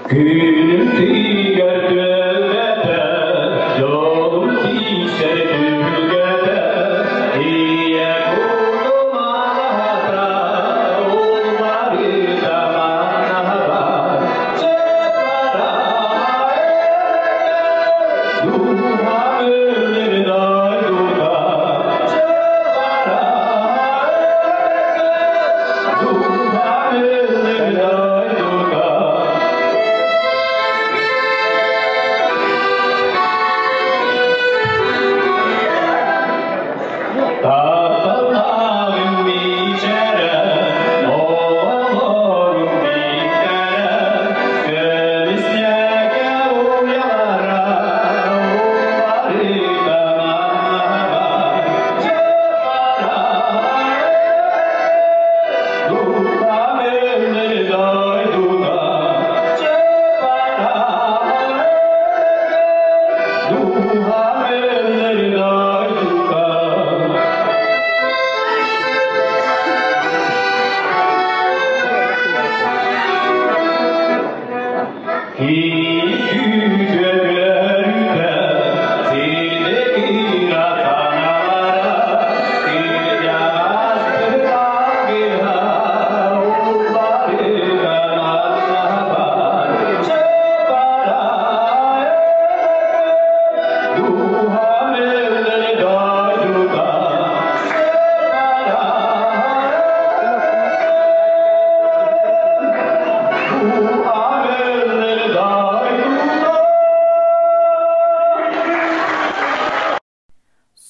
Күнүм тыгар түөлбэтэ, дьолум тиийсэр түһүлгэтэ, ийэ кутум алаһата, уларыта манаһабар, чыппара дууһам өлөр дойдута, чыппара дууһам өлөр дойдута. Тапталлаах мичээрэ, оҕолорум биирдэрэ, көмүскэкэ уйалара, уларыта маннаһабар, чыппара духам өлөр дойдуга, чыппара духам өлөр дойдуга.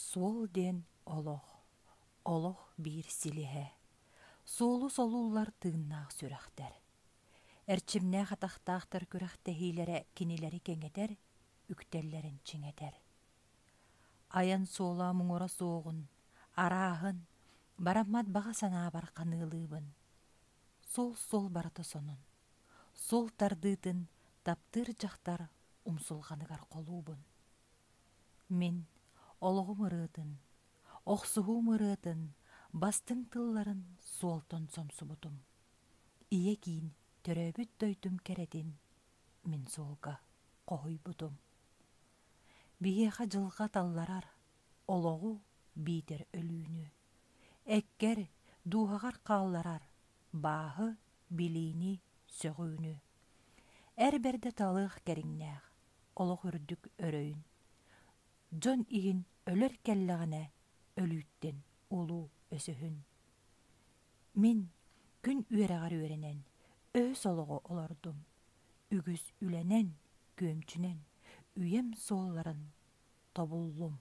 Суол диэн олох, олох биир силиһэ. Суолу солууллар тыыннаах сүрэхтэр. Эрчимнээх атахтаахтар күрэхтэһиилэрэ кинилэри кэҥэтэр, үктэллэрин чиҥэтэр. Айан суола муҥура суоҕун, арааһын, бараммат баҕа санаабар ханыылыыбын. Суол-суол барыта сонун, суол тардыытын таптыыр дьахтар умсулҕаныгар холуубун. Мин олоҕум ырыатын, охсуһуум ырыатын бастыҥ тылларын суолтан сомсубутум. Ийэ киин төрөөбүт дойдум кэрэтин мин суолга хоһуйбутум. Биһиэхэ дьылҕа талларар олоҕу биитэр өлүүнү, эккэр, дууһаҕар хаалларар бааһы, билиини, сөҕүүнү. Эр бэрдэ талыах кэриҥнээх, олох үрдүк өрөйүн. Дьон иһин өлөр кэллэҕинэ өлүүттэн улуу өсөһүн. Мин күн үөрэҕэр үөрэнэн, өһөс олоҕу олордум. Үгүс үлэнэн, күөмчүнэн үйэм суолларын тобуллум.